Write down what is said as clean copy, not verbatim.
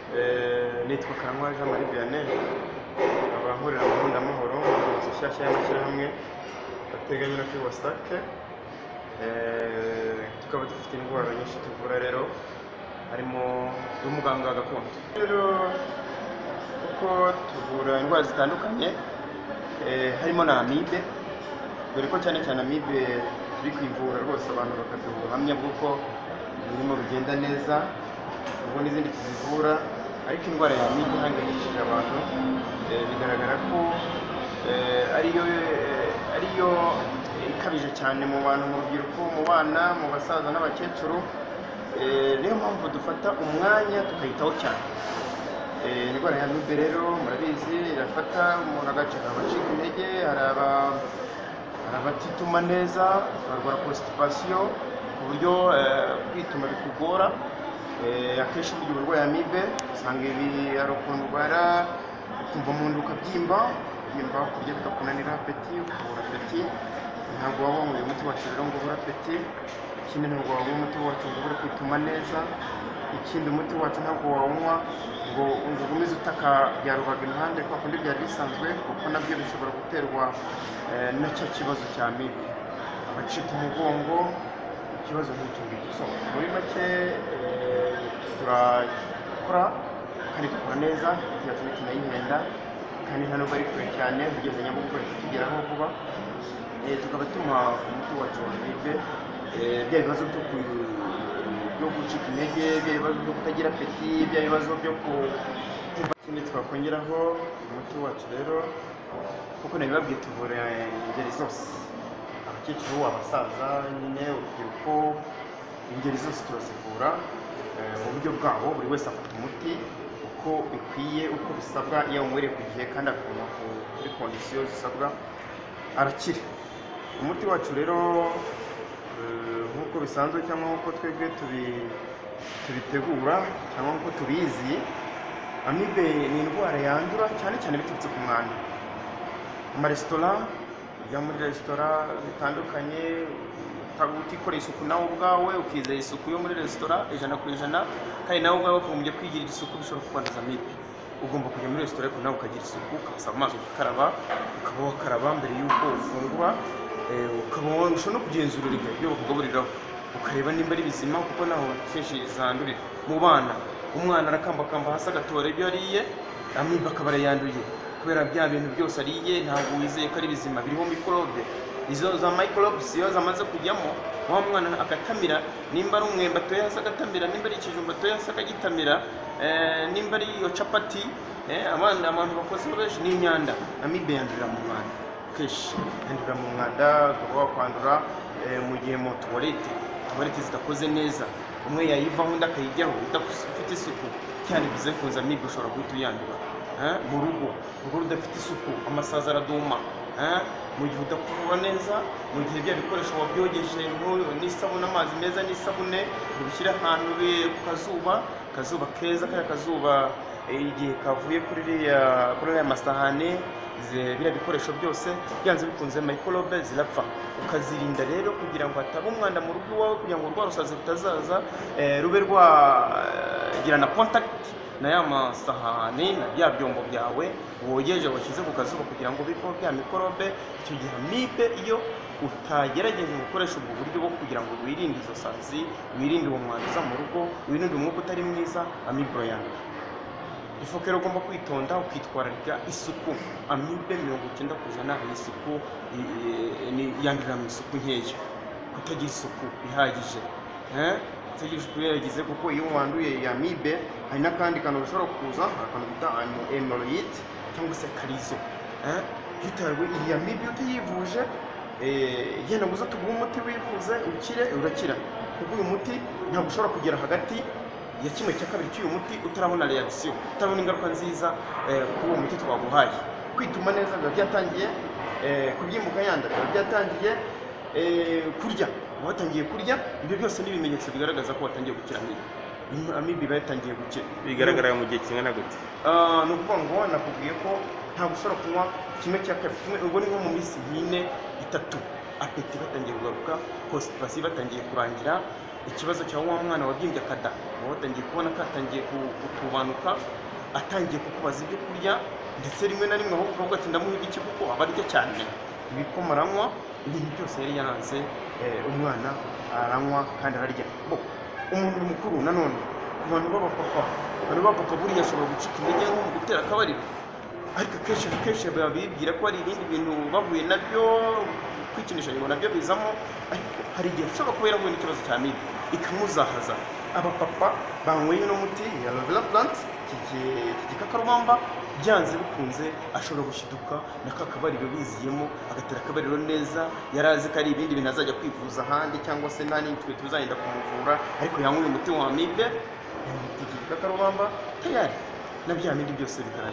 Nitwa Karangwa Jean Marie Vianney, nkaba nkorera mu Nkundamahoro, mu nzu nshyashya y'amashyirahamwe ateganya no kuri WASAC. Tukaba dufite indwara nyinshi tuvura rero, harimo n'umuganga gakondo. Rero kuko tuvura indwara zitandukanye, harimo na amibe, dore ko cyane cyane amibe turi kuyivura rwose, abantu bakaduha ubuhamya bw'uko birimo bigenda neza, ubwo n'izindi tuzivura. Ariko indwara ya amibe ihangayikishije abantu, bigaragara ko ariyo ikabije cyane mu bantu, mu rubyiruko, mu bana, mu basaza n'abakecuru. Niyo mpamvu dufata umwanya tukayitaho cyane. Indwara ya amibe rero murabizi irafata umuntu agacika, abacika intege, hari abatituma neza, barwara constipation ku buryo kwituma bikugora. Akenshi burya uburwayi amibe usanga ibi, hari ukuntu urwara ukumva mu nda ukabyimba byimba, kurya bikakunanira, appétit ukabura appétit. Ntabwo waba wanyweye umuti wacu rero ngo ubure appétit. Ikindi, ntabwo wanywa umuti wacu ngo ubure kwituma neza. Ikindi, umuti wacu ntabwo wawunywa ngo ugumize utaka bya rubaga impande kwa kundi byari bisanzwe, kuko nabyo bishobora guterwa na cya kibazo cya amibe, abacika umugongo, ikibazo nk'icyo ngicyo. So muri make, turakora kandi dukora neza, imiti yacu ntitunayihenda, kandi nta nubwo ari kure cyane, ugeze Nyabugogo tugeraho vuba. Tukaba tumuha umuti wacu wa amibe, bya bibazo byo gucika intege, bya bibazo byo kutagira appétit, bya bibazo byo kumva. Ikindi twakongeraho, umuti wacu rero, kuko nabibabwiye, tuvura ingeri zose: abakecuru, abasaza nyine, urubyiruko, ingeri zose turazivura mu buryo bwabo. Buri wese afata umuti uko bikwiye, uko bisabwa. Iyo awunywereye ku gihe kandi akawunywa kuri condition zisabwa, arakira. Umuti wacu rero, nk'uko bisanzwe cyangwa nk'uko twebwe tubitegura cyangwa nk'uko tubizi, amibe ni indwara yandura cyane cyane biturutse ku mwanda. Amaresitora, ujya muri resitora zitandukanye utikoreye isuku nawe ubwawe, ukizera isuku yo muri resitora 100%, kandi nawe ubwawe ukagombye kwigirira isuku, bishobora kukwanduza amibe. Ugomba kujya muri resitora ariko nawe ukagira isuku, ukabasaba amazi ugakaraba, ukaba wakaraba mbere y'uko ufungura, ukaba ushobora no kugenzura ibyo bakugaburiraho, ukareba nimba ari bizima, kuko naho kenshi zandurira. Mu bana, umwana arakambakamba hasi agatora ibyo yariye, amibe akaba arayanduye kubera bya bintu byose ariye ntabwo wizeye ko ari bizima, biriho mikorobe. Izo za microbes iyo zamaze kujyamo, wa mwana agatamira, nimba ari umwembe atoye hasi agatamira, nimba ari ikijumba atoye hasi akagitamira, nimba ari iyo capati, abana, abantu bakoze benshi, ni imyanda. Amibe yandurira mu mwanda, kenshi yandurira mu mwanda, ukaba wakwandura mu gihe mu toilette, toilette zidakoze neza, umwe yayivaho undi akayijyaho udafite isuku cyane, bivuze kunza amibe ushobora guhita uyandura. Mu rugo, urugo rudafite isuku, amasazi araduma. Mu gihe udakubura neza, mu gihe bya bikoresho wabyogeje n'isabune, amazi meza n'isabune, ubishyire ahantu ku kazuba, kazuba keza, kariya kazuba igihe kavuye kuri ariya masahane, biriya bikoresho byose, byanze bikunze microbe zirapfa. Ukazirinda rero kugira ngo hataba umwanda mu rugo iwawe, kugira ngo urwa rusazi rutazaza, rube rwagirana contact na ya masahani na bya byombo byawe wogeje, washyize ku kazuba kugira ngo biveho bya mikorobe. Icyo gihe amibe, iyo utagerageje gukoresha ubwo buryo bwo kugira ngo wirinde izo sazi, wirinde uwo mwanda uza mu rugo, wirinde umwuka utari mwiza, amibe urayandura. Ifuka rero ugomba kwitonda, ukitwararika isuku. Amibe 90% ni isuku, yandurira mu isuku nkeya, kutagira isuku ihagije, kutagira isuku ihagije, kuko iyo wanduye iyi amibe hari n'akandi kantu gashobora kuza, hari akantu bita hémorroïde cyangwa se karizo. Iyo iyi amibe iyo utayivuje, yenda ngo uze tuguhe umuti wivuze ukire, urakira, kuko uyu muti ntabwo ushobora kugera hagati ya kimwe cya kabiri cy'uyu muti utarabona reaction, utarabona ingaruka nziza kuri uwo muti twaguhaye. Kwituma neza biba byatangiye, kubyimbuka yanda biba byatangiye, kurya uba watangiye kurya. Ibyo byose ni ibimenyetso bigaragaza ko watangiye gukira amibe. Amibe iba yatangiye gukira. Bigaragara mu gihe kingana gute? Ah, ni ukuvuga ngo nakubwiye ko ntabwo ushobora kunywa kimwe cya kabiri kimwe, ubwo ni nko mu minsi nk'ine, itatu, appétit batangiye kugaruka, constipation batangiye kurangira. Ikibazo cya wa mwana wabyimbye akada, uba watangiye kubona katangiye kubanuka, atangiye kukubaza ibyo kurya, ndetse rimwe na rimwe ahubwo ukavuga ati ndamuha ibiki kuko aba arya cyane, ibikoma aranywa, ibintu byose yari yaranze, umwana aranywa kandi ararya. Bo umuntu mukuru nanone, ku bantu b'abapapa, abantu b'abapapa buriya ashobora gucika intege nko mu gutera akabariro, ariko akenshi na kenshi bibwira ko hari ibindi bintu bahuye nabyo, kwikinisha nyuma nabyo bizamo, ariko hari igihe ashobora kuba yarahuye n'ikibazo cya amibe ikamuzahaza. Abapapa banyweye uno muti ya aloe vera plant, iki gikakarubamba, byanze bikunze ashobora gushiduka na ka kabariro biziyemo, agatera akabariro neza, yari azi ko ari ibindi bintu azajya kwivuza ahandi cyangwa se nta n'indi twe tuzagenda kumuvura, ariko yanyweye umuti wa amibe, iki gikakarubamba, tayari na bya bindi byose bikarangira.